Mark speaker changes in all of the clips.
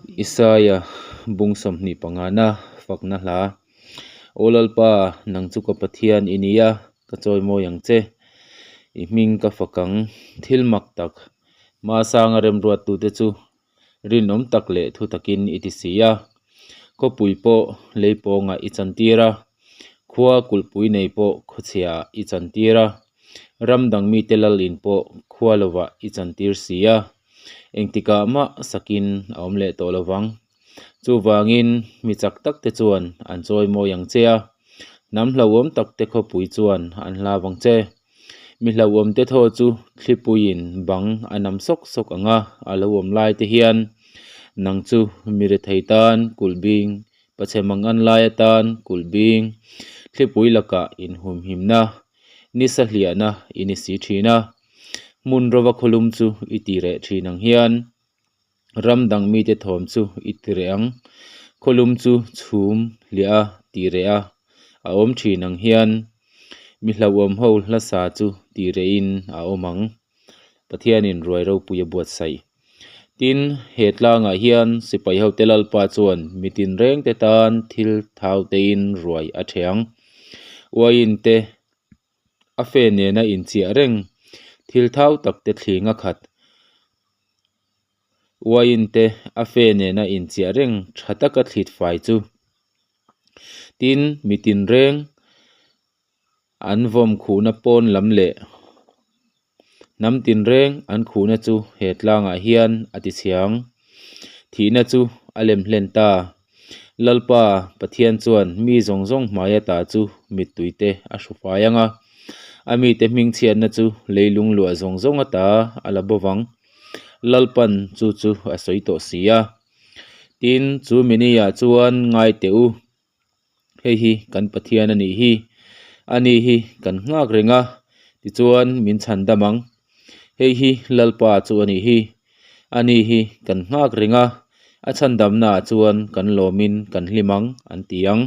Speaker 1: Isaia bung 25na fakna hla. Aw Lalpa, nang chu ka Pathian i ni a, ka chawimawi ang che. I hming ka fak ang. Thil mak tak, hmasanga remruattute chu rinawm tak leh thu takin i ti si a. Khawpui pawh lei pawngah i chantir a, khua kulhpui nei pawh khawchhiaah i chantir a, ram dang mite lalin pawh khua lovah i chantir si a. Engtikah mah sakin a awm leh tawh lovang. Chuvangin mi chak tak te chuan an chawimawi ang che a, hnam hlauhawm tak te khawpui chuan an hlau ang che. Mi hlauhawm te thaw chu thlipuiin bang a nam sawk sawk ang a, a lo awm lai te hian nang chu mi rethei tan kulh bing, pachhe mangan lai atan kulh bing, thlipui lakah inhumhimna, nisa hliahna i ni si thin a. Hmun rova khawlum chu i ti reh thin ang hian ram dang mite thawm chu i ti reh ang. Khawlum chu chhum hliah a ti reh a, a awm thin ang hian mi hlauhawm ho hlasa chu ti rehin a awm ang. Pathianin ruai ropui a buatsaih. Tin, he tlangah hian sipai hote Lalpa chuan mi tinrengte tan thil thau tein ruai a theh ang. Uaiin te A fe nena inchiah reng thil thau tak te thling a khat. Uaiin te a fe nena inchiah reng tha taka thlit fai chu. Tin, mi tinreng an vawm khuhna pawn lam leh hnam tinreng an khuhna chu he tlangah hian a ti chhiang. Thihna chu a lem hlen ta. Lalpa Pathian chuan mi zawng zawng hmai ata chu mittui te a hru fai ang a, a mite hmingchhiatna chu leilung luah zawng zawng ata a la bo vang. Lalpan chu chu a sawi tawh si a. Tin, chu mini-ah chuan ngai teh u. Hei hi kan Pathian a nih hi. Ani hi kan nghak reng a, tichuan min chhan dam ang. Hei hi Lalpa chu a nih hi. Ani hi kan nghak reng a, a chhan damnaah chuan kan lawmin kan hlim ang, an ti ang.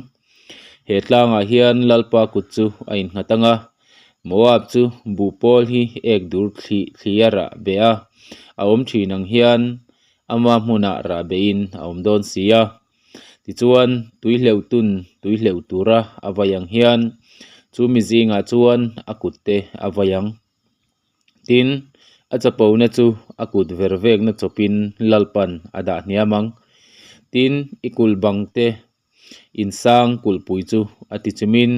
Speaker 1: He tlangah hian Lalpa kut chu a innghat ang a, Moab chu buh pawl hi ek dur thli thli a rah beh a, a awm thin ang hian ama hmunah rah behin a awm dawn si a. Tichuan, tui hleuh tun tui hleuh tura a vai ang hian chu mi zingah chuan a kut te a vai ang. Tin, a chapona chu a kut ver vekna chawpin Lalpan a dah hniam ang. Tin, i kulh bang te insang kulhpui chu a ti chumin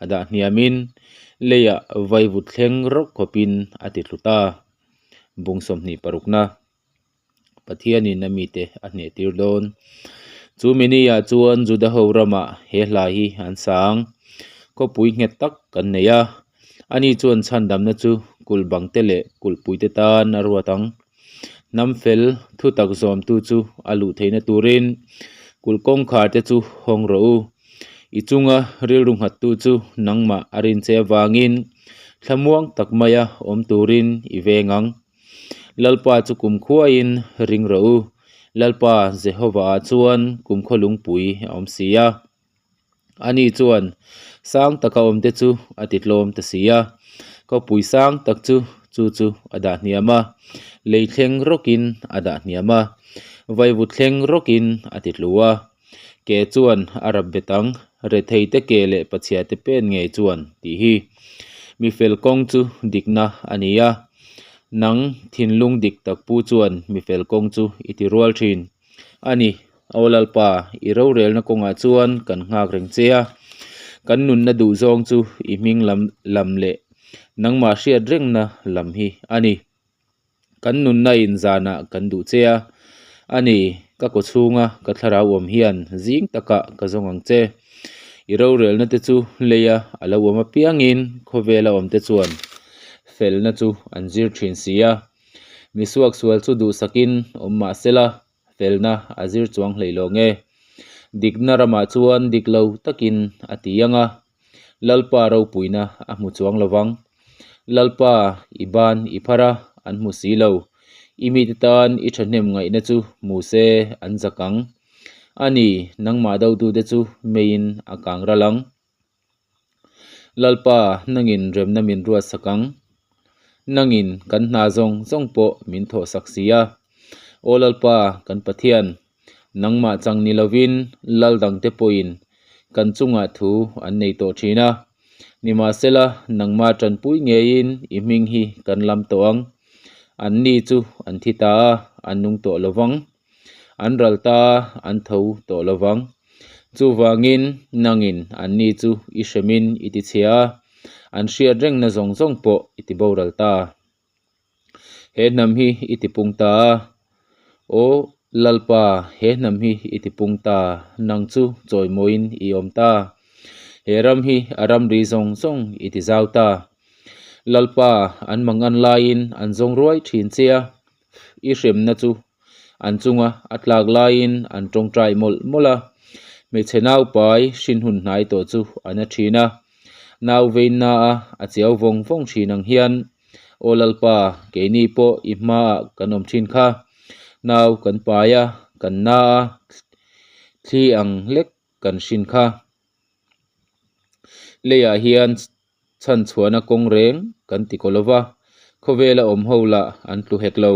Speaker 1: a dah hniamin leiah vaivut thleng rawk khawpin a ti tlu ta. Bung 26 na. Pathianin a mite a hneh tir dawn. Chu mini-ah chuan Juda ho ramah he hla hi an sa ang. Khawpui nghet tak kan nei a, ani chuan chhandamna chu kulh bangte leh kulhpuite tan a ruat ang. Hnam fel thutak zawmtu chu a luh theihna turin kulh kawngkharte chu hawng rawh u. I chunga rilru nghattu chu nangmah a rin che avangin thlamuang tak maia awm turin i veng ang. Lalpa chu kumkhuain ring rawh u, Lalpa Jehovah-ah chuan kumkhaw lungpui a awm si a. Ani chuan sang taka awmte chu a ti tlawm ta si a, khawpui sang tak chu chu chu a dah hniam a, lei thleng rawkin a dah hniam a, vaivut thleng rawkin a ti tlu a. Ke chuan a rap bet ang, retheite ke leh pachhiate pen ngei chuan tih hi. Mi fel kawng chu dikna a ni a, nang thinlung dik tak pu chuan mi fel kawng chu i ti rual thin a ni. Aw Lalpa, i rorelna kawngah chuan kan nghak reng che a, kan nunna duh zawng chu i hming lam lam leh nangmah hriat rengna lam hi a ni. Kan nunna in zanah kan duh che a, a ni, ka kaw chhunga ka thlarau awm hian zing takah ka zawng ang che. I rorelna te chu leia a lo awm apiangin khawvela awm te chuan felna chu an zir thin si a. Mi suaksual chu duhsakin awm mah sela, felna a zir chuang hleih lo nge. Dikna ramah chuan dik lo takin a ti ang a, Lalpa ropuina a hmu chuang lo vang. Lalpa, i ban i phar a, an hmu si lo. I mite tan i thahnem ngaihna chu hmu se an zak ang. A ni, nangmah dotute chu meiin a kang ral ang. Lalpa, nangin remna min ruatsak ang. Nangin kan hna zawng zawng pawh min thawhsak si a. Aw Lalpa, kan Pathian! Nangmah chang ni lovin lal dangte pawhin kan chungah thu an nei tawh thin a. Nimahsela, nangmah tanpui ngeiin i hming hi kan lam tawh ang. Anni chu an thi ta a, an nung tawh lo vang. An ral ta a, an tho tawh lo vang. Chuvangin, nangin anni chu i hremin i tichhia a, an hriat rengna zawng zawng pawh i tiboral ta. He hnam hi i tipung ta a, Aw Lalpa, he hnam hi i tipung ta, nang chu chawimawiin i awm ta. He ram hi a ramri zawng zawng i tizau ta. Lalpa, an mangan laiin an zawng ruai thin che a, i hremna chu an chunga a tlak laiin an tawngtai mawlh mawlh a. Hmeichhe naupai hrin hun hnai tawh chu a na thin a, nau veinna a a chiau vawng vawng thin ang hian Aw Lalpa, keini pawh i hmaah kan awm thin kha. Nau kan pai a, kan na a, thli ang hlek kan hrin kha. Leiah hian chhan chhuahna kawng reng kan ti kaw lova, khawvela awm ho lah an tlu hek lo.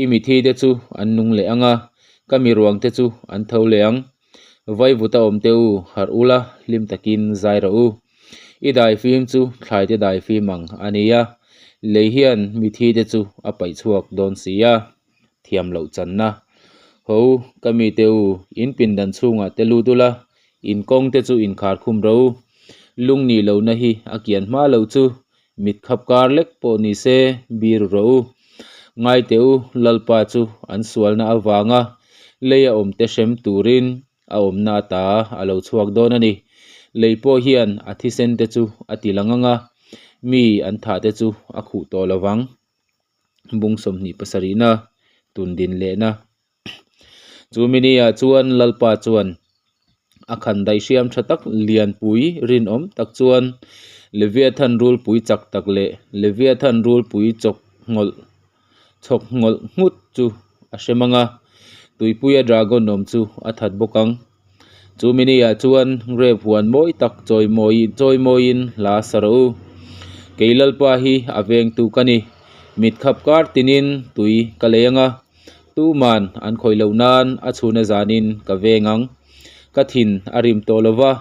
Speaker 1: I mithi te chu an nung leh ang a, ka mi ruang te chu an tho leh ang. Vaivuta awm te u, harh ula, hlim takin zai rawh u. I daifim chu thlaite daifim ang a ni a, lei hian mithi te chu a paih chhuak dawn si a, thiam loh channa. Ho, ka mite u, in pindan chhungah te lut ula, in kawng te chu inkhar khum rawh u. Lung nih lohna hi a kian hma loh chu mit khap kar lek pawh ni se biru rawh u. Ngaite u, Lalpa chu an sualna avanga leia awmte hrem turin a awmna ata a lo chhuak dawn a ni. Lei pawh hian a thisen te chu a ti lang ang a, mi an thah te chu a khuh tawh lo vang. Bung 27 na tun din lehna. Chu mini-ah chuan Lalpa chuan a khan daihhriam tha tak lianpui rinawm tak chuan Leviathan rulpui chak tak leh Leviathan rulpui chawk nghawlh chhawk nghawlh nghut chu a hre mang a, tuipuia dragon awm chu a that bawk ang. Chu mini-ah chuan grape huan mawi tak chawimawi chawimawiin hla sa rawh u. Kei Lalpa hi a vengtu ka ni. Mit khap kar tinin tui ka lei ang a, tuman an khawih loh nan a chhuna zanin ka veng ang. Ka thin a rim tawh lo va,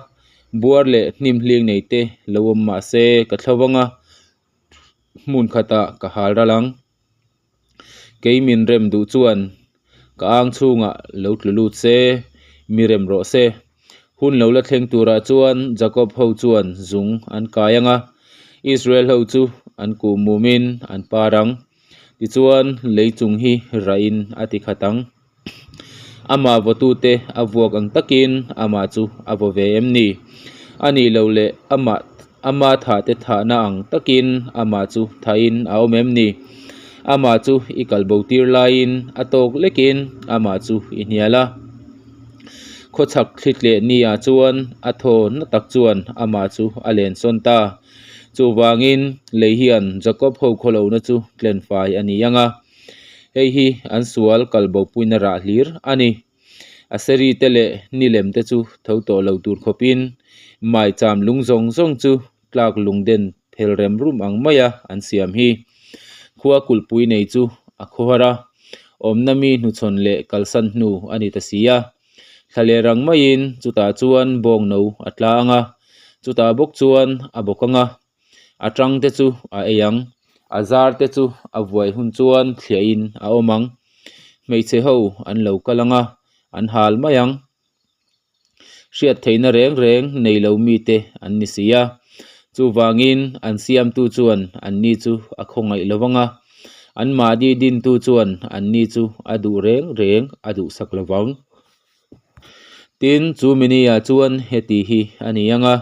Speaker 1: buar leh hnim hling nei te lo awm mah se ka thlo vang a, hmun khatah ka hal ral ang. Kei min rem duh chuan ka ang chhungah lo tlu lut se, mi rem rawh se. Hun lo la thleng turah chuan Jakob ho chuan zung an kai ang a, Israel ho chu an kuh mumin an par ang. Tichuan lei chung hi rahin a ti khat ang. Amah vawtute a vuak ang takin amah chu a vaw ve em ni? A nih loh leh amah ama thahte thahna ang takin amah chu thahin a awm em ni? Amah chu i kalbo tir laiin a tawk lekin amah chu i hnial a. Khawchhak thli tleh niah chuan a thaw na tak chuan amah chu a len sawn ta. Chuvangin lei hian Jakob ho khawlohna chu tlenfai a ni ang a. Hei hi an sual kal bopuina rah hlir a ni. Aseri te leh nilem te chu tho tawh lo tur khawpin maicham lung zawng zawng chu tlak lung den phel rem rum ang maia an siam hi. Khua kulhpui nei chu a khawhar a, awmna mi hnuchhawn leh kalsan hnu a ni ta si a. Thla leh rang maiin chutah chuan bawng no a tla ang a, chutah bawk chuan a bawk ang a. A tang te chu a ei ang. A zar te chu a vuai hun chuan thliahin a awm ang. Hmeichhe ho an lo kal ang a, an hal mai ang. Hriat theihna reng reng nei lo mite an ni si a. Chuvangin an siamtu chuan anni chu a khawngaih lo vang a, anmahni dintu chuan anni chu a duh reng reng a duhsak lo vang. Tin, chu mini-ah chuan heti hi a ni ang a,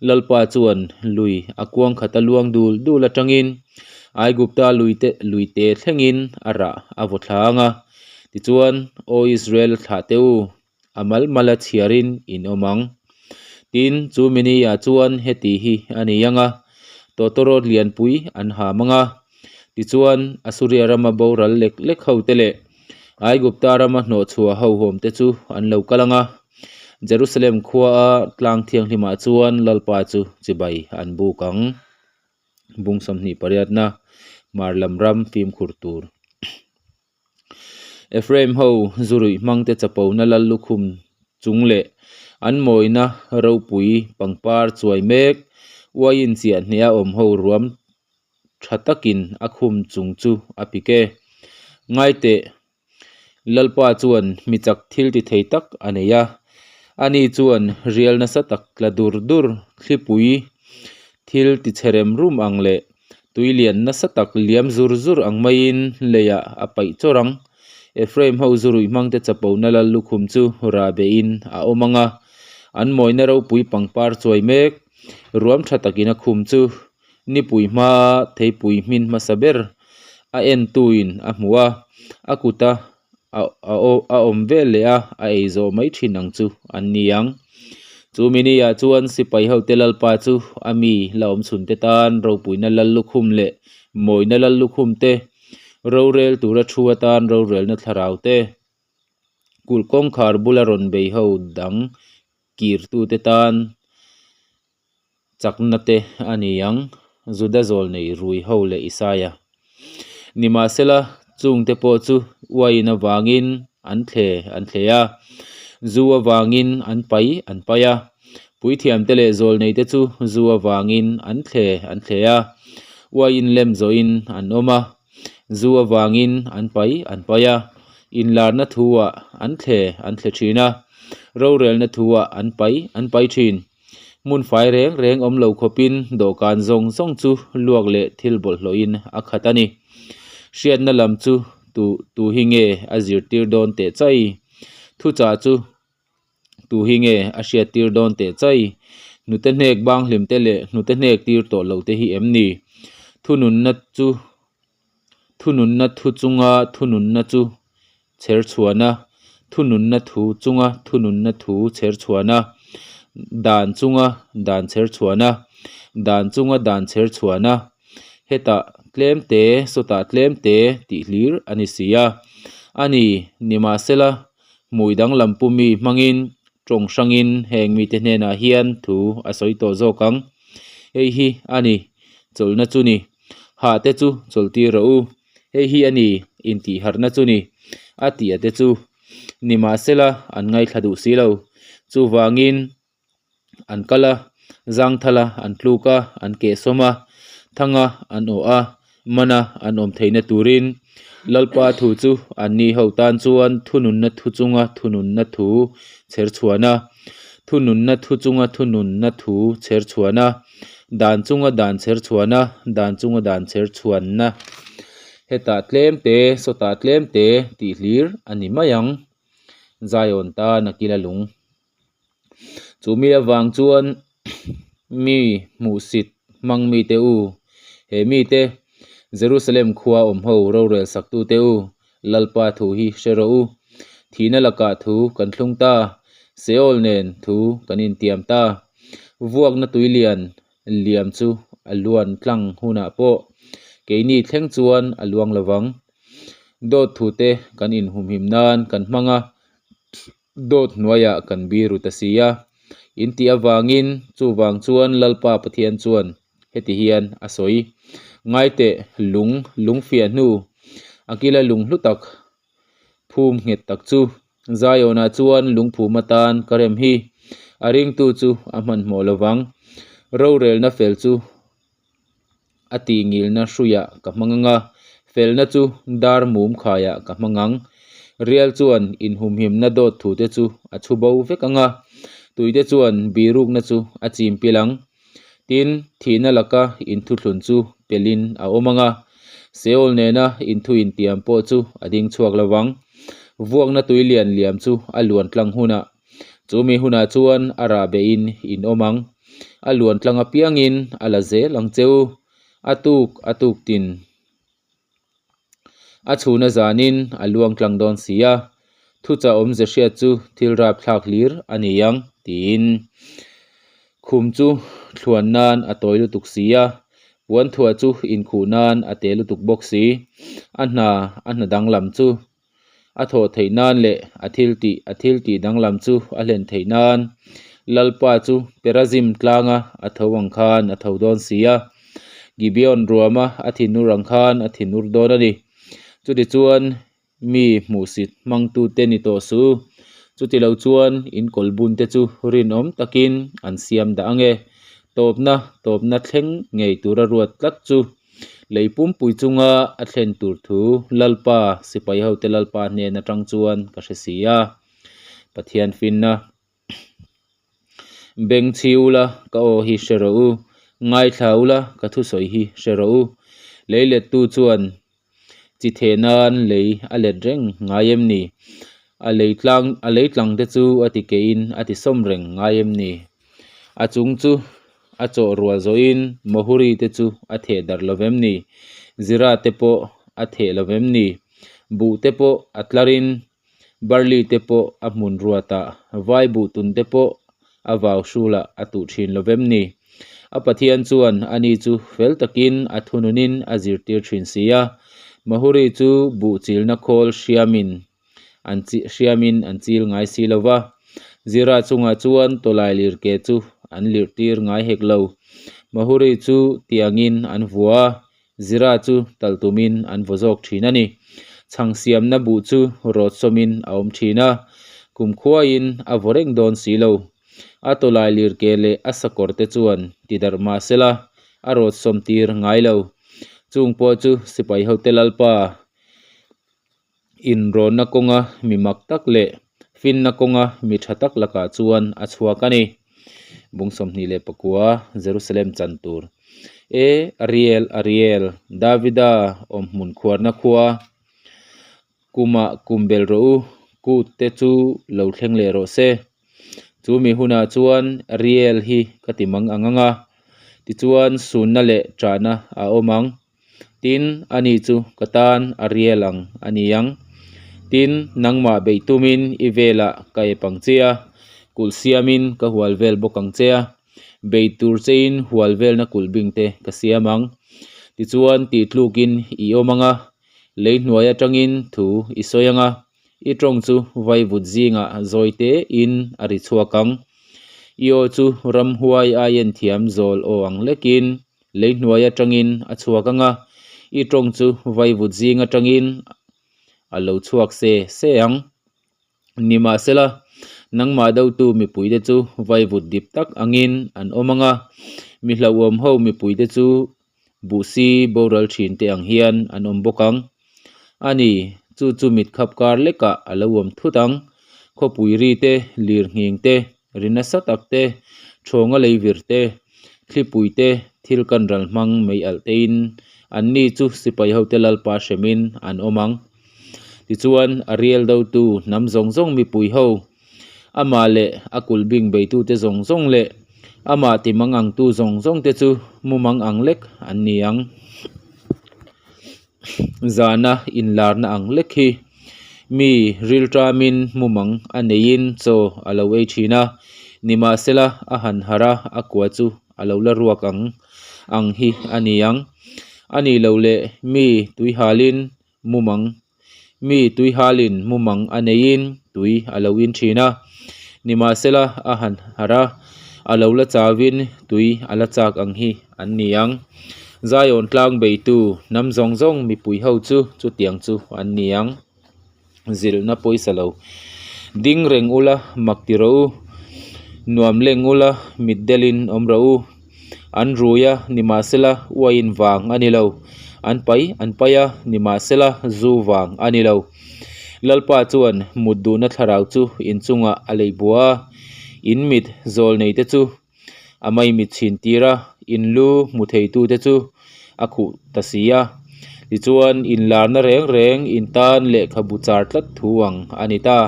Speaker 1: Lalpa chuan lui a kuang khata luang dul dul atangin Aigupta luite luite thlengin a rah a vaw thla ang a. Tichuan, Aw Israel thlah teh u, a mal mala chhiarin in awm ang. Tin, chu mini-ah chuan heti hi a ni ang a, tawtawrawt lianpui an ham ang a. Tichuan, Asuria rama boral lek lek hote leh Aigupta rama hnawhchhuah hauhawmte chu an lo kal ang a, Jerusalem khuaa tlang thianghlimah chuan Lalpa chu chibai an buk ang. Bung 28 na, Hmar lam ram fimkhur tur. Ephraim ho zu ruih hmangte chapona lal lukhum chung leh an mawina ropui pangpar chuai mek uaiin chiah hneha awm ho ruam tha takin a khum chung chu a pik e. Ngaiteh, Lalpa chuan mi chak thil ti thei tak a nei a, ani chuan rial nasa tak tla dur dur thlipui thil ti chhe rem rum ang leh tui lian nasa tak liam zur zur ang maiin leiah a paih chawr ang. Ephraim ho zu ruih hmangte chapona lal lukhum chu rah behin a awm ang a, an mawina ropui pangpar chuai mek ruam tha takin a khum chu Nipui hmaa theipui hmin hmasa ber a entuin a hmu a, a kuta a a awm vel leh a, a ei zawh mai thin ang chu an ni ang. Chu mini-ah chuan sipai hote Lalpa chu a mi la awm chhunte tan ropuina lal lukhum leh mawina lal lukhum te, rorel tura thu atan rorelna thlarau te, kulh kawngkhar bula rawn bei ho dang kirtute tan chakna te a ni ang, Juda zawl nei rui ho leh Isaia. Nimahsela, chungte pawh chu uaiin avangin an thle an thle a, zu avangin an pai an pai a, puithiamte leh zawl neite chu zu avangin an thle an thle a, uaiin lem zawhin an awm a, zu avangin an pai an pai a, inlarna thu-ah an thle an thle thin a, rorelna thu-ah an pai an pai thin. Hmun fai reng reng awm lo khawpin dawhkan zawng zawng chu luak leh thil bawlhhlawhin a khat a ni. Hriatna lam chu tu tu hi nge a zirtir dawn teh chai? Thuchah chu tu hi nge a hriattir dawn teh chai? Hnute hnek bang hlim te leh hnute hnek tir tawh lo te hi em ni? Thununna chu Thununna thu chunga thununna chu chher chhuan a, thununna thu chunga thununna thu chher chhuan a, dan chunga dan chher chhuan a, dan chunga dan chher chhuan a, hetah tlem te sawtah tlem te tih hlir a ni si a. A ni, nimahsela hmui danglam pumi hmangin tawng hrangin heng mite hnenah hian thu a sawi tawh zawk ang. Hei hi a ni, chawlhna chu ni. Hah te chu chawlhtir rawh u, hei hi a ni intihharhna chu ni, a tih a te chu. Nimahsela an ngaithla duh si lo. Chuvangin an kal a, zangthal a, an tluk a, an kehsawm a, thang a, an awh a, mana an awm theihna turin Lalpa thu chu anni ho tan chuan thununna thu chunga thununna thu chher chhuan a, thununna thu chunga thununna thu chher chhuan a, dan chunga dan chher chhuan a, dan chunga dan chher chhuanna hetah tlem te sawtah tlem te tih hlir a ni mai ang. Zion tan a kil a lung. Chu mi avang chuan mi hmuhsit hmang mite u, he mite Jerusalem khua awm ho rorel saktute u, Lalpa thu hi hre rawh u. Thihna lakah thu kan thlung ta, Seol nen thu kan intiam ta. Vuakna tuilian liam chu a luan tlang hunah pawh keini thleng chuan a luang lovang. Dawt thute kan inhumhim nan kan hmang a. Dawt hnuaiah kan biru ta si a, in tih avangin chuvang chuan Lalpa Pathian chuan heti hian a sawi, Ngaiteh, lung, lung fiah hnu, a kila lung hlu tak, phum nghet tak chu Zionah chuan lungphum atan ka rem hi, a ringtu chu a hmanhmawh lovang. Rorelna fel chu A tih ngilna hruiah ka hmang ang a, felna chu dar mum khaiah ka hmang ang. Rial chuan inhumhimna dawt thute chu a chhu bo vek ang a, tuite chuan birukna chu a chim pil ang. Tin, thihna laka inthuthlun chu pelin a awm ang a, Seol nena inthu intiam pawh chu a ding chhuak lo vang. Vuakna tui lian liam chu a luan tlang hunah Chu mi hunah chuan a rah behin in awm ang. A luan tlang apiangin a la zel ang che u. A tuk a tuk tin a chhuna zanin a luang tlang dawn si a, thuchah awmze hriat chu thil rapthlak hlir a ni ang tiin khum chu thluan nan a tawi lutuk si a, puan thuah chu inkhuh nan a te lutuk bawk si. A hna a hna danglam chu A thawh theih nan leh a thil tih a thil tih danglam chu a hlen theih nan Lalpa chu Perazim tlanga a tho ang khan a tho dawn si a, Gibeon ruama a thinur ang khan a thinur dawn a ni. Chutichuan mi hmuhsit hmangtute ni tawh suh u. Chutilo chuan in kawlbunte chu rinawm takin an siam dah ang e. Tawpna, tawpna thleng ngei tura ruat tlat chu lei pumpui chunga a thlen tur thu Lalpa, sipai hote Lalpa hnen atang chuan ka hre si a. Pathian finna. Beng chhi ula, ka aw hi hre rawh u. Ngaithla ula, ka thusawi hi hre rawh u. Lei lettu chuan chi theh nan lei a let reng ngai em ni? A lei tlang a lei tlang te chu a ti keiin a ti sawm reng ngai em ni? A chung chu a chawh rual zawhin Mahuri te chu a theh darh lo vem ni? Zira te pawh a theh lo vem ni? Buh te pawh a tlarin Barley te pawh a hmun ruatah, vai buh tun te pawh a vau hrulah a tuh thin lo vem ni? A Pathian chuan ani chu fel takin a thununin a zirtir thin si a. Mahuri chu buh chilna khawl hriamin an hriamin an chil ngai si lo va. Zira chungah chuan tawlai lirke chu an lirhtir ngai hek lo. Mahuri chu tiangin an vua a, Zira chu tal tumin an vaw zawk thin a ni. Chhang siamna buh chu rawt sawmin a awm thin a, kumkhuaiin a vaw reng dawn si lo. A tawlai lirke leh a sakawr te chuan ti darh mah sela, a rawt sawm tir ngai lo. Chung pawh chu sipai hote lalpa inrawnna kawnga mi mak tak leh finna kawnga mi tha tak lakah chuan a chhuak a ni. Bung 29 Jerusalem chan tur E Ariel, Ariel, Davida awmhmun khuarna khua, kumah kum bel rawh u, kut te chu lo thleng leh rawh se. Chu mi hunah chuan Ariel hi ka ti mang ang ang a, tichuan sunna leh ṭahna a awm ang. Tin, ani chu ka tan a rial ang a ni ang. Tin, nangmah beih tumin i velah ka ep ang che a, kulh siamin ka hual vel bawk ang che a, bei tur chein hual velna kulh bing te ka siam ang. Tichuan, tih tlukin i awm ang a, lei hnuai atangin thu i sawi ang a, I tawng chu vaivut zingah zawi tein a ri chhuak ang. I aw chu ramhuai aien thiam zawl aw ang lekin lei hnuai atangin a chhuak ang a, i tawng chu vaivut zing atangin a lo chhuak se se ang. Nimahsela, nangmah dotu mipuite chu vaivut dip tak angin an awm ang a, mi hlauhawm ho mipuite chu Buhsi boral thin te ang hian an awm bawk ang. A ni, chu chu mit khap kar lekah a lo awm thut ang. Khawpui ri te, lir nghing te, ri nasa tak te, thawnga lei vir te, thlipui te, thil kan ral hmang mei alh tein anni chu sipai hote Lalpa hremin an awm ang. Tichuan, a rial dotu hnam zawng zawng mipui ho, Amah leh a kulh bing beitute zawng zawng leh amah ti mang angtu zawng zawngte chu mumang ang lek an ni ang. Zana inlarna ang lek hi mi rilṭamin mumang a neiin chaw a lo ei ṭhin a, nimahsela a han harh a, a kua chu a lo la ruak ang ang hi a ni ang. A nih loh leh mi tuihalin mumang Mi tuihalin mumang a neiin tui a lo in thin a, nimahsela a han harh a, a lo la chauin tui a la chak ang hi an ni ang. Zion tlang beitu hnam zawng zawng mipui ho chu chutiang chu an ni ang. Zilhna pawisa lo ding reng ula mak ti rawh u, nuam leng ula mitdelin awm rawh u. An rui a, nimahsela uaiin vang a ni lo. An pai an pai a, nimahsela zu vang a ni lo. Lalpa chuan mut duhna thlarau chu in chungah a lei bua a, in mit zawl nei te chu a maimit chhin tir a, in lu hmu theitute chu a khuh ta si a. Tichuan inlarna reng reng in tan lehkhabu char tlat thu ang a ni ta.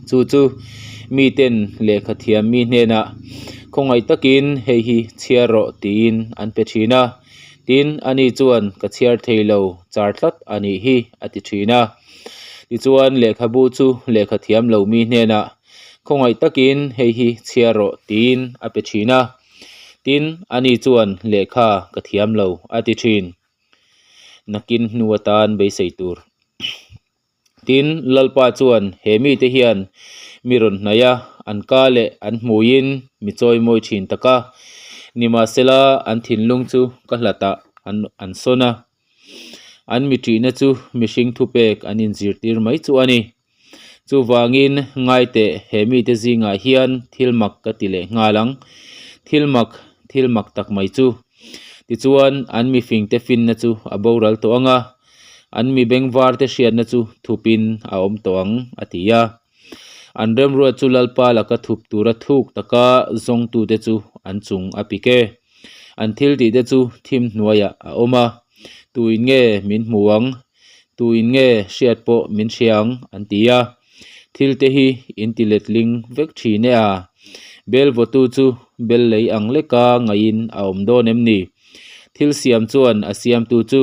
Speaker 1: Chu chu miten lehkha thiam mi hnenah khawngaih takin hei hi chhiar rawh tiin an pe thin a, tin ani chuan ka chhiar thei lo char tlat a nih hi a ti thin a. Tichuan lehkhabu chu lehkha thiam lo mi hnenah khawngaih takin hei hi chhiar rawh tiin a pe thin a, tin ani chuan lehkha ka thiam lo a ti thin. Nakin hnu atan beisei tur. Tin, Lalpa chuan he mite hian mi rawn hnaih a, an ka leh an hmuiin mi chawimawi thin tak a, nimahsela an thinlung chu ka hlatah an an sawn a. An mi ṭihna chu mihring thupek an inzirtir mai chu a ni. Chuvangin, ngai teh, he mite zingah hian thil mak ka ti leh nghal ang. Thil mak, thil mak tak mai chu. Tichuan, an mifingte finna chu a boral tawh ang a, an mi bengvarte hriatna chu thupin a awm tawh ang, a ti a. An remruat chu Lalpa laka thup tura thuk taka zawngtute chu an chung a pik e. An thil tihte chu thim hnuaiah a awm a, Tuin nge min hmu ang? Tuin nge hriat pawh min hria ang? an ti a. Thil te hi in ti letling vek thin e a. Bel vawtu chu bel lei ang leka ngaihin a awm dawn em ni? Thil siam chuan a siamtu chu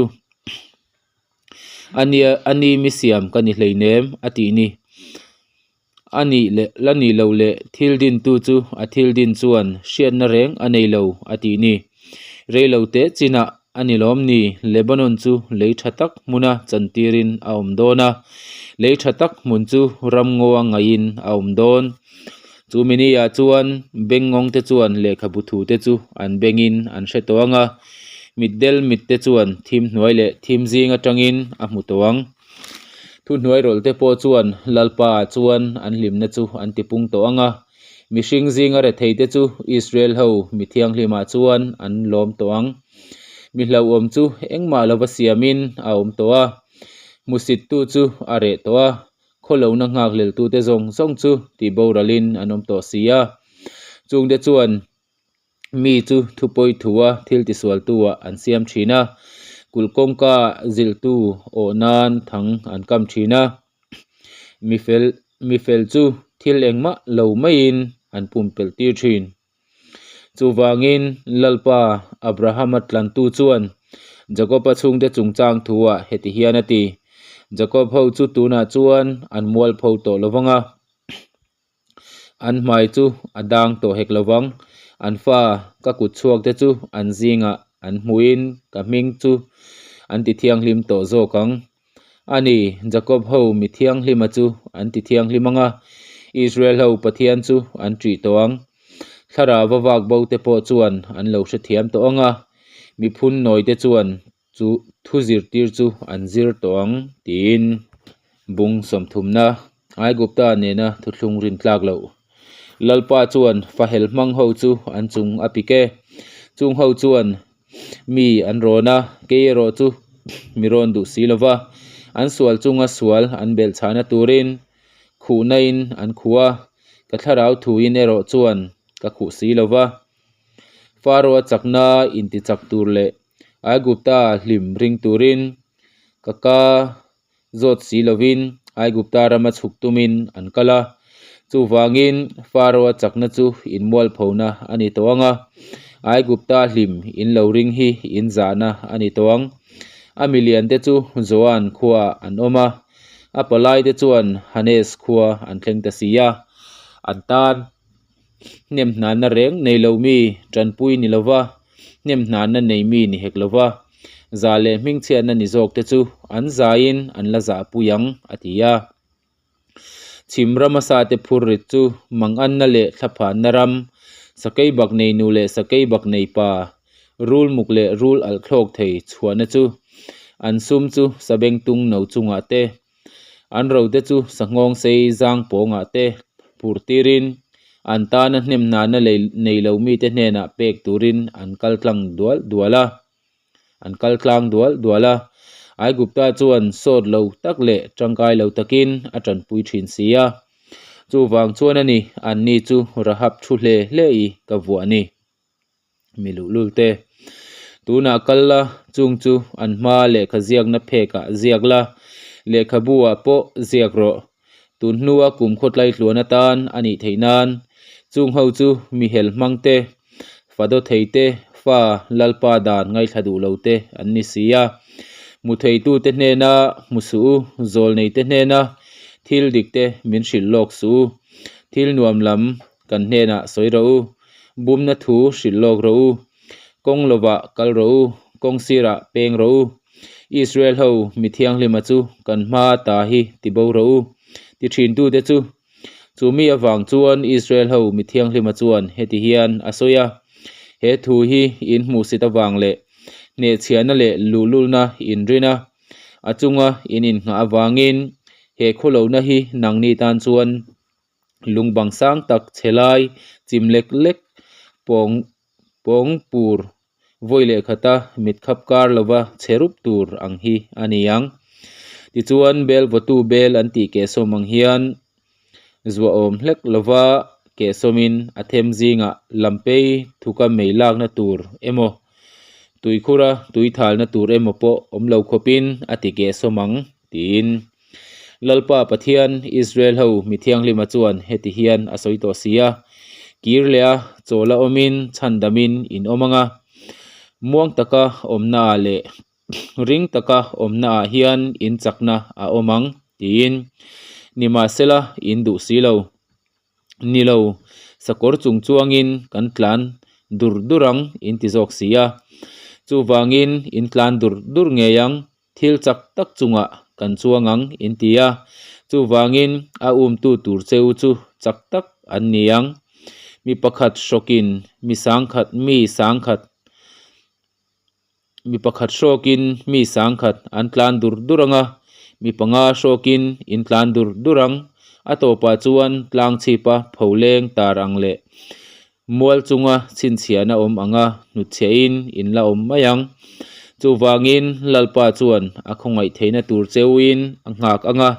Speaker 1: A nia, a ni mi siam ka ni hleinem a tih ni. A nih leh la nih loh leh thil dintu chu a thil din chuan hriatna reng a nei lo a tih ni. Rei lo teh chinah a ni lawm ni Lebanon chu lei tha tak hmuna chantirin a awm dawn a, lei tha tak hmun chu ramngaw ngaihin a awm dawn. Chu mini-ah chuan bengngawngte chuan lehkhabu thute chu an bengin an hre tawh ang a, mitdel mitte chuan thim hnuai leh thim zing atangin a hmu tawh ang. Thuhnuai rawlhte pawh chuan Lalpa chuan an hlimna chu an tipung tawh ang a, mihring zinga retheite chu Israel ho mi thianghlimah chuan an lawm tawh ang. Mi hlauhawm chu engmah lova siamin a awm tawh a, hmusittu chu a reh tawh a, khawlohna nghakhleltute zawng zawng chu tihboralin an awm tawh si a. Chungte chuan Mi chu thupawi thua thil tisualtu-ah an siam thin a, kulh kawngka zilhtu awh nan thang an kam thin a. Mi fel mi fel chu thil engmah lo maiin an pumpelh tir thin. Chuvangin Lalpa Abrahama tlantu chuan Jakoba chhungte chungchang thuah heti hian a ti, Jakob ho chu tunah chuan an mualpho tawh lo vang a. An hmai chu a dang tawh hek lo vang. An fa ka kut chhuak te chu an zingah an hmuhin ka hming chu an ti thianghlim tawh zawk ang. A ni, Jakob ho mi thianghlima chu an ti thianghlim ang a, Israel ho Pathian chu an ṭih tawh ang. Thlarau va vak bo te pawh chuan an lo hrethiam tawh ang a, mi phun nawi te chuan chu thu zirtir chu an zir tawh ang tiin bung sawmthumna Aigupta nena thuthlung rin tlak loh. Lalpa chuan fahel hmang ho chu an chung a pik e. Chung ho chuan mi an rawn a, kei erawh chu mi rawn duh si lova, an sual chunga sual an belh chhahna turin khuhna in an khuh a, ka thlarau thuin erawh chuan ka khuh si lova. Faro-a chakna intichak tur leh Aigupta hlim ring turin ka ka zawt si lovin Aigupta rama chhuk tumin an kal a. Chuvangin Faro-a chakna chu inmualphona a ni tawh ang a, Aigupta hlim in lo ring hi in zahna a ni tawh ang. A miliante chu Zoan khuaah an awm a, a palaite chuan Hanes khua an thleng ta si a, an tan Hnemhnanna reng nei lo mi tanpui ni lova, hnemhnanna nei mi ni hek lova, zah leh hmingchhiatna ni zawk te chu an zaiin an la zahpui ang, a ti a. Chhim rama sate phur rit chu Manganna leh Thlaphanna ram, Sakeibak nei nu leh Sakeibak nei pa, rul muk leh rul alh thlawk thei chhuahna chu an sum chu Sabengtung no chungah te, An rote chu sanghawng sei zang pawngah te phurh tirin an tana hnem hnana lei nei lo mite hnenah pek turin an kal tlang dual dual a, an kal tlang dual dual a. Aigupta chuan sawt lo tak leh tangkai lo takin a tanpui thin si a. Chuvang chuan a ni, anni chu Rahab thu hle hle i ka vuah ni. Mi luhlul te. Tunah kal la, chung chu an hma lehkha ziakna phekah ziak la, lehkhabu ah pawh ziak rawh. Tun hnua kum khawtlai tluan atan a nih theih nan, chung ho chu mi hel hmang te, fa daw thei te, fa Lalpa dan ngaithla duh lo te an ni si a. Hmu theitute hnena hmu suh u, zawlneite hnena thil dik te min hrilh lawk suh u. Thil nuam lam Kan hnenah sawi rawh u, bumna thu hrilh lawk rawh u, kawng lovah kal rawh u, kawng sirah peng rawh u, Israel ho mi thianghlima chu kan hma ta hi ti bo rawh u, ti thintute chu. Chu mi avang chuan Israel ho mi thianghlima chuan heti hian a sawi a, He thu hi in hmuhsit avang leh hnehchhiahna leh luhlulna in rin a. A chunga in innghah avangin he khawlohna hi nangni tan chuan lung bang sang tak chhe lai chim lek lek pawng pawng pur vawi leh khata mit khap kar lova chhe rup tur ang hi a ni ang. Tichuan bel vawtu bel an tih kehsawm ang hian zuahawm hlek lova kehsawmin a them zingah lampei thuka mei lakna tur emaw tuikhura tui thalna tur emaw pawh awm lo khawpin a ti kehsawm ang tiin Lalpa Pathian Israel ho mi thianghlima chuan heti hian a sawi tawh si a, Kir leh a chawla awmin chhandamin in awm ang a, muang taka awmnaah leh ring taka awmnaah hian in chakna a awm ang tiin nimahsela in duh si lo. Ni lo, sakawr chung chuangin kan tlan dur dur ang in ti zawk si a. Chuvangin in tlan dur dur ngei ang, thil chak tak chungah kan chuang ang in ti a. Chuvangin a umtu tur cheu chu chak tak an ni ang. Mi pakhat hrawkin mi sangkhat mi sangkhat Mi pakhat hrawkin mi sangkhat an tlan dur dur ang a, mi panga hrawkin in tlan dur dur ang. A tawpah chuan tlang chhipa pho leng tar ang leh mual chunga chhinchhiahna awm anga hnutchhiahin in la awm mai ang. Chuvangin Lalpa chuan a khawngaih theihna tur cheuin a nghak ang a,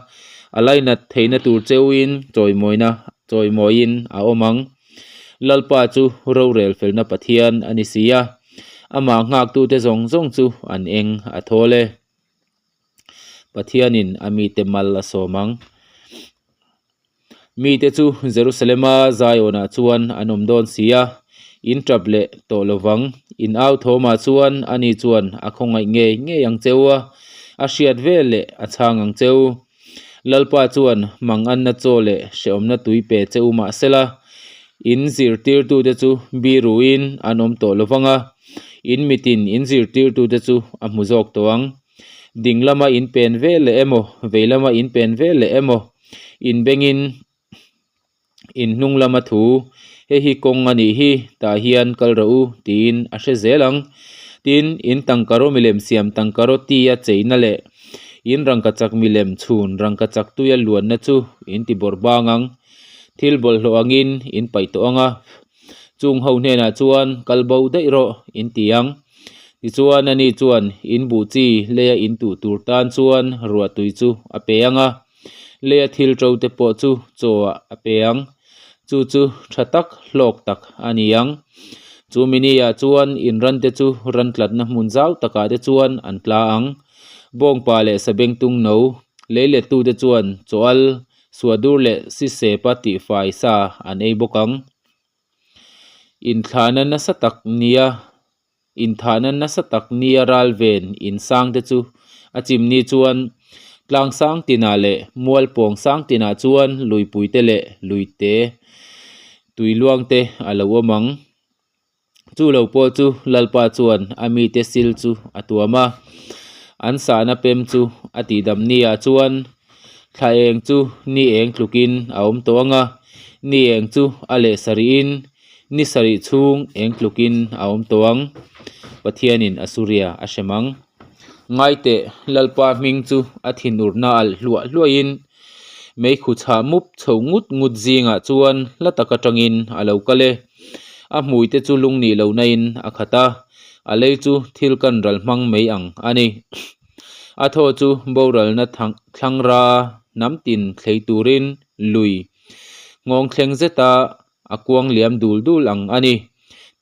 Speaker 1: a lainat theihna tur cheuin chawimawina chawimawiin a awm ang. Lalpa chu rorel felna Pathian a ni si a, amah nghaktute zawng zawng chu an eng a thawl e. Pathianin a mite mal a sawm ang. Mite chu Jerusalema Zionah chuan an awm dawn si a, in tap leh tawh lo vang. In au thawmah chuan ani chuan a khawngaih ngei ngei ang cheu a, a hriat vel leh a chhang ang cheu. Lalpa chuan manganna chaw leh hrehawmna tui pe che u mah sela, in zirtirtute chu biruin an awm tawh lo vang a, in mitin in zirtirtute chu a hmu zawk tawh ang. Ding lama in pen vel leh emaw, vei lama in pen vel leh emaw, in bengin in hnung lama thu, Hei hi kawng a nih hi, tah hian kal rawh u, tiin a hre zel ang. Tin, in tangkaraw milem siam tangkaraw tia cheina leh in rangkachak milem chhun rangkachak tuia luanna chu in ti bawrh bang ang. Thil bawlhhlawh angin in paih tawh ang a, chung ho hnenah chuan kal bo daih rawh, in ti ang. Tichuan ani chuan in buh chi leia in tuh tur tan chuan ruahtui chu a pe ang a. Leia thil ṭo te pawh chu chaw ah a pe ang. Chu chu tha tak, hlawk tak a ni ang. Chu mini ah chuan in ran te chu ran tlatna hmun zau takah te chuan an tla ang. Bawngpa leh sabengtung no lei lettu te chuan chaw al, suahdur leh sisepa tihfai sa an ei bawk ang. Inthlahna nasa tak nia. Inthahna nasa tak nia ral ven in sang te chu a chim ni chuan tlang sang tinah leh mual pawng sang tinah chuan luipui te leh lui te tui luang te a lo awm ang. Chu lo pawh chu Lalpa chuan a mite sil chu a tuam a, an sahna pem chu a tihdam niah chuan thla eng chu ni eng tlukin a awm tawh ang a, ni eng chu a leh sarihin Ni sarih chhung eng tlukin a awm tawh ang, Pathianin Asuria a hrem ang. Ngaiteh, Lalpa hming chu a thinurna alh hluah hluahin meikhu chhah mup chho ngut ngut zingah chuan hla tak atangin a lo kal e. A hmuite chu lungnih lohnain a khat a, a lei chu thil kan ral hmang mai ang a ni. A thaw chu boralna thlangra hnam tin thlei turin lui nghawng thleng zeta a kuang liam dul dul ang a ni.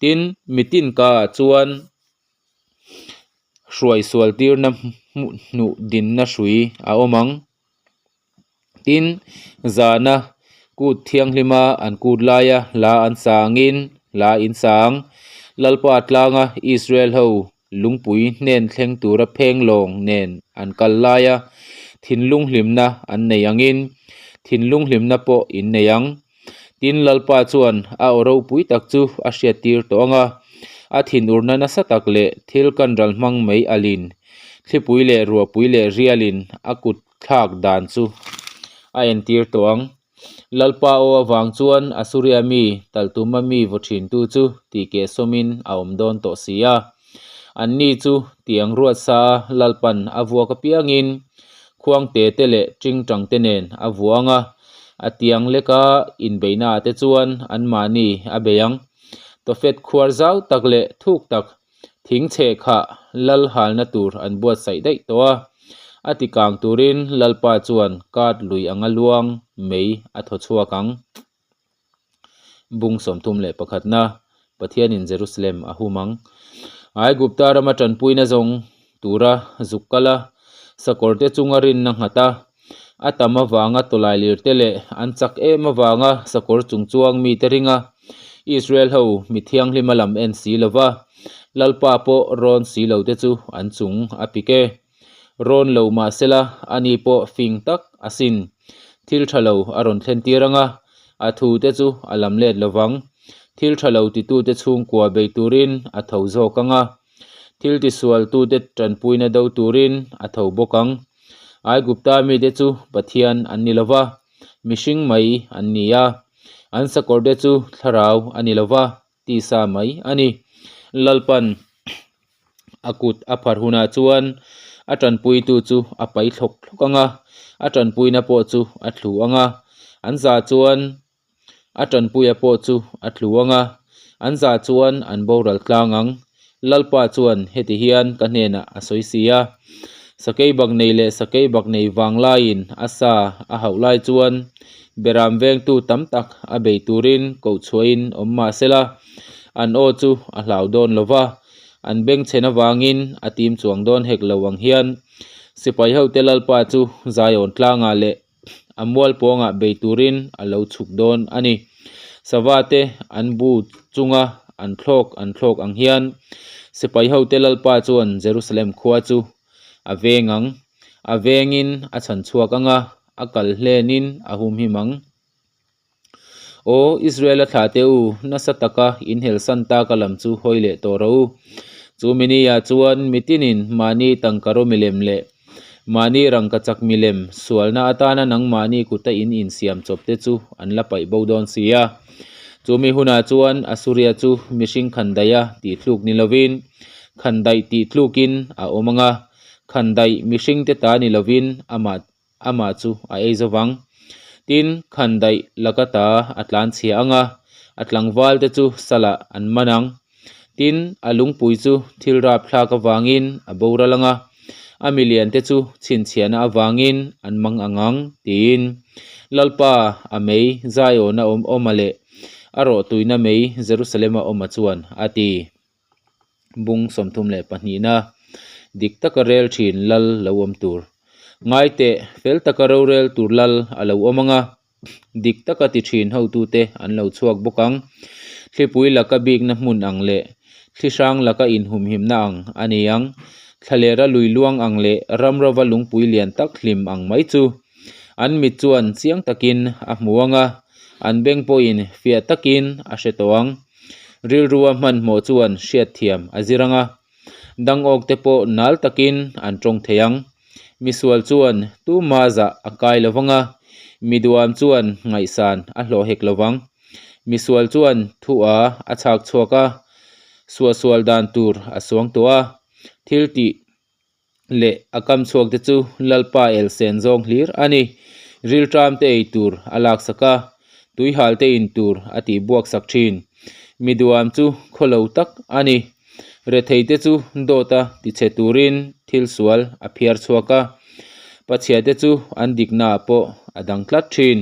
Speaker 1: Tin, mitin ka ah chuan hruai sual tirna hmuh hnuh dinna hrui a awm ang. Tin, zana kut thianghlima an kut laia hla an sa angin hla in sa ang. Lalpa tlanga Israel ho lungpui hnen thleng tura pheng lawng nen an kal laia thinlung hlimna an nei angin thinlung hlimna pawh in nei ang. Tin, Lalpa chuan a aw ropui tak chu a hriattir tawh ang a, a thinurna nasa tak leh thil kan ral hmang mai alin, thlipui leh ruahpui leh rialin a kut thlak dan chu a entir tawh ang. Lalpa aw avang chuan Asuria mi talhtuma mi vaw thintu chu tihkeh sawmin a awm dawn tawh si a. Anni chu tiang ruat sa Lalpan a vuak apiangin khuangte te leh tingtang te nen a vuang a, a tiang leka inbeihnaah te chuan anmahni a bei ang. Tofet khuar zau tak leh thuk tak thing chheh khah lal halna tur an buatsaih daih tawh a, a ti kang turin Lalpa chuan kat lui anga luang mei a thaw chhuak ang. Bung 31na, Pathianin Jerusalem a hum ang. Aigupta rama tanpuina zawng tura zuk kal a, sakawrte chunga rinna nghat a, a tam avanga tawlailirte leh an chak em avanga sakawr chung chuang mite ringa Israel ho mi thianghlima lam en si lova, Lalpa pawh rawn si lote chu an chung a pik e. Rawn lo mah sela, ani pawh fing tak asin. Thil tha lo a rawn thlen tir ang a, a thu te chu a lam let lo vang. Thil tha lo titute chhungkua bei turin a tho zawk ang a, thil tisualtute tanpuina do turin a tho bawk ang. Aigupta mite chu Pathian an ni lo va, mihring mai an ni a. An sakawrte chu thlarau a ni lo va, tisa mai a ni. Lalpan a kut a phar hunah chuan a tanpuitu chu a pai thlawk thlawk ang a, a tanpuina pawh chu a thlu ang a, an za chuan a tanpuia pawh chu a tlu ang a, an za chuan an boral tlang ang. Lalpa chuan heti hian ka hnenah a sawi si a, Sakeibak nei leh sakeibak nei vang laiin a sa a hauh lai chuan beram vengtu tam tak a bei turin koh chhuahin awm mah sela, an aw chu a hlau dawn lo va, an bengchhen avangin a tim chuang dawn hek lo ang hian sipai hote Lalpa chu Zion tlangah leh a mual pawngah bei turin a lo chhuk dawn a ni. Sava te an bu chunga an thlawk an thlawk ang hian sipai hote Lalpa chuan Jerusalem khua chu a veng ang, a vengin a chhan chhuak ang a, a kal hlenin a humhim ang. Aw Israel-a thlah teh u, nasa taka inhelsan taka lam chu hawi leh tawh rawh u. Chu mini-ah chuan mitinin mahni tangkaraw milem leh mahni rangkachak milem sualna atana nangmahni kuta in insiam chawp te chu an la paih bo dawn si a. Chu mi hunah chuan Asuria chu mihring khandaiha tih tluk ni lovin khandaih tih tlukin a awm ang a, khandaih mihringte ta ni lovin amah amah chu a ei zo vang. Tin, khandaih laka ta a tlan chhia ang a, a tlangval te chu salah an man ang. Tin, a lungpui chu thil rap thlak avangin a boral ang a, a milian te chu chhinchhiahna avangin an mang ang ang, tiin Lalpa a mei Zion-a awm awma leh a rawhtuina mei Jerusalem-a awma chuan a ti. Bung 32na, Dik taka rel thin lal lo awm tur. Ngai teh, fel taka rorel tur lal a lo awm ang a, dik taka ti thin hotute an lo chhuak bawk ang. Thlipui laka bikna hmun ang leh thli hrang laka inhumhimna ang a ni ang. Thlalera lui luang ang leh ramrova lungpui lian tak hlim ang mai chu an mit chuan chiang takin a hmu ang a, an beng pawhin fiah takin a hre tawh ang. Rilrua hmanhmawh chuan hriatthiam a zir ang a, dangawk te pawh nal takin an tawng thei ang. Misual chuan tuma zah a kai lo vang a, miduam chuan ngaihsan a hlawh hek lo vang. Misual chuan thu a a chhak chhuak a, suahsual dan tur a suang tawh a, thil tih leh a kam chhuak te chu Lalpa elsen zawng hlir a ni. Rilṭam te ei tur a laksak a, tuihal te in tur a tih buak sak thin. Miduam chu khawlo tak a ni. Rethei te chu dawta tichhe turin thil sual a phiar chhuak a, pachhia te chu an diknaah pawh a dang tlat thin.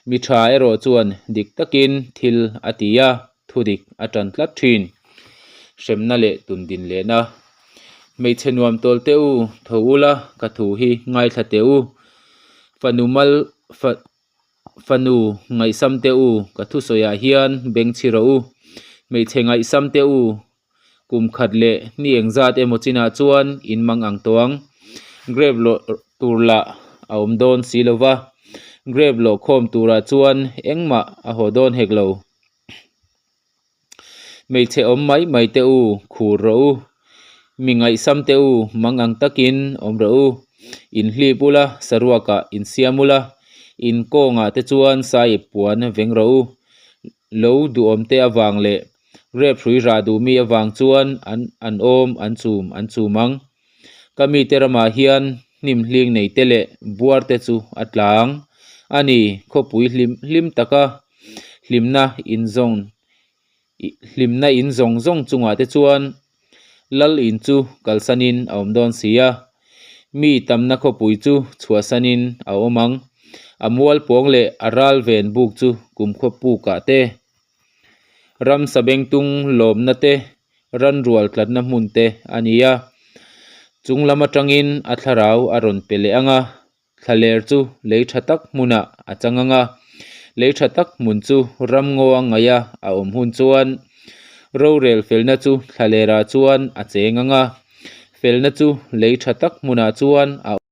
Speaker 1: Mi tha erawh chuan dik takin thil a ti a, thudik a tan tlat thin. Hremna leh tundin lehna. Hmeichhe nuam tawl teh u, tho ula, ka thu hi ngaithla teh u. Fanu mal fa fanu ngaihsam teh u, ka thusawiah hian beng chhi rawh u. Hmeichhe ngaihsam teh u, kum khat leh ni engzat emaw chinah chuan in mang ang tawh ang. Grape lawh tur lah a awm dawn si lo va, grape lawh khawm turah chuan engmah a haw dawn hek lo. Hmeichhe awm mai mai teh u, khur rawh u. Mi ngaihsam teh u, mang ang takin awm rawh u. In hlip ula, saruakah in siam ula, in kawngah te chuan saiip puan veng rawh u. Lo duhawm te avang leh. Grep hrui rah duh mi avang chuan an an awm an chum an chum ang. Ka mite ramah hian hnim hling nei te leh buar te chu a tlang a ni. Khawpui hlim hlim taka hlimna in zawng hlimna in zawng zawng chungah te chuan lal in chu kalsanin a awm dawn si a. Mi tamna khawpui chu chhuahsanin a awm ang. A mual pawng leh a ral ven buk chu kumkhua pukah te, ramsa bengtung lawmna te, ranrual tlatna hmun te a ni a. Chung lam atangin a thlarau a rawn pe leh ang a, thlaler chu lei tha tak hmunah a chang ang a. Lei tha tak hmun chu ramngaw a ngaih a a awm hun chuan rorel felna chu thlalerah chuan a cheng ang a, felna chu lei tha tak hmunah chuan a.